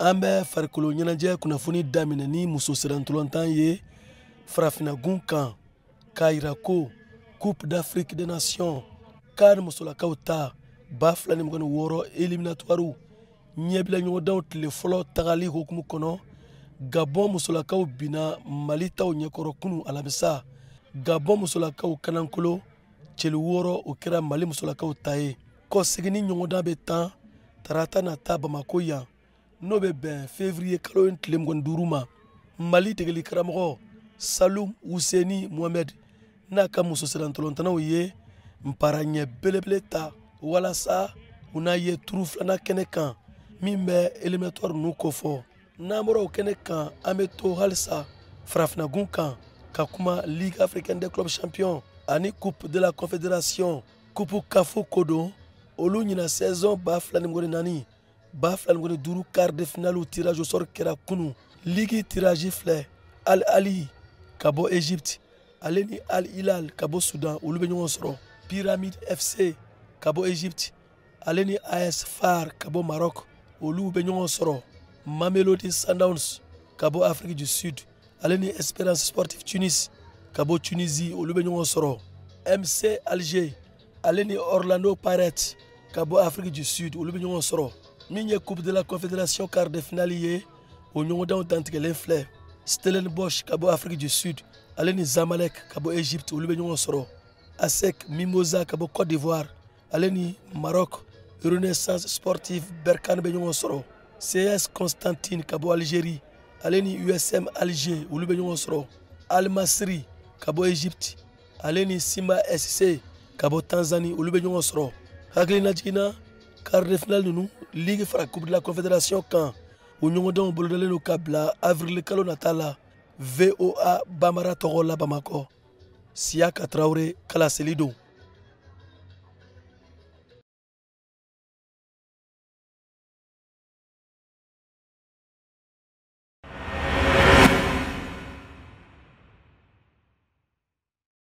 An bɛ farikolo ɲɛnajɛ kunnafoni daminɛ ni muso sennantolatan ye farafinnagun kan, k'a yira ko Coupe d'Afrique des Nations CAN musolakaw ta 2026 éliminatoire ɲɛbila ɲɔgɔndanw tile fɔlɔ tagali hukumu kɔnɔ, Gabon musolakaw binna Mali taw ɲɛkɔrɔ kunu alamisa. Gabon musolakaw kanankolo celu 6, o kɛra Mali musolakaw ta ye. Kɔseginni ɲɔgɔndan bɛ tan tarata nata Bamako yan, n'o bɛ bɛn février kalo in tile 25 ma. Mali degeli karamɔgɔ Salum Huseni Mohamed n'a ka muso sennantolatannaw ye nparaɲɛ belebele ta walasa u n'a ye turu filanan kɛnɛ kan min bɛ éliminatoire ninnu kofɔ. N'an bɔra o kɛnɛ kan, an bɛ to halisa farafinnagun kan ka kuma Ligue africaine des clubs champions ani Coupe de la Confédération, Coupe CAF ko don. Olu ɲina saison 2024 2025 quart de finale tirage au sort kɛra kunu. Ligue tirage filɛ: Al Ali ka bɔ Égypte, ale ni Al Hilal ka bɔ Soudan, olu bɛ ɲɔgɔn sɔrɔ. Pyramide FC ka bɔ Égypte, ale ni AS FAR ka bɔ Maroc, olu bɛ ɲɔgɔn sɔrɔ. Mamelodi Sundowns ka bɔ Afrique du Sud, ale ni Espérance Sportive Tunis ka bɔ Tunisie, olu bɛ ɲɔgɔn sɔrɔ. MC Alger, ale ni Orlando Pirates ka bɔ Afrique du Sud, olu bɛ ɲɔgɔn sɔrɔ. Min ye Coupe de la Confédération quart de finale ye, o ɲɔgɔndanw dantigɛlen filɛ: Stellenbosch ka bɔ Afrique du Sud, ale ni Zamalek ka bɔ Égypte, olu bɛ ɲɔgɔn sɔrɔ. ASEC Mimosa ka bɔ Côte d'Ivoire, ale ni Maroc Renaissance Sportive Berkane bɛ ɲɔgɔn sɔrɔ. CS Constantine ka bɔ Algérie, ale ni USM Alger, olu bɛ ɲɔgɔn sɔrɔ. Al Masry ka bɔ Égypte, ale ni Simba SC ka bɔ Tanzanie, olu bɛ ɲɔgɔn sɔrɔ. Hakilinajiginna, quart de finale ninnu ligue fara Coupe de la Confédération kan, o ɲɔgɔndanw bolodalen don ka bila avril kalo nata la. VOA Bambara tɔgɔ la Bamakɔ, Siyaka Tarawele kalaseli don.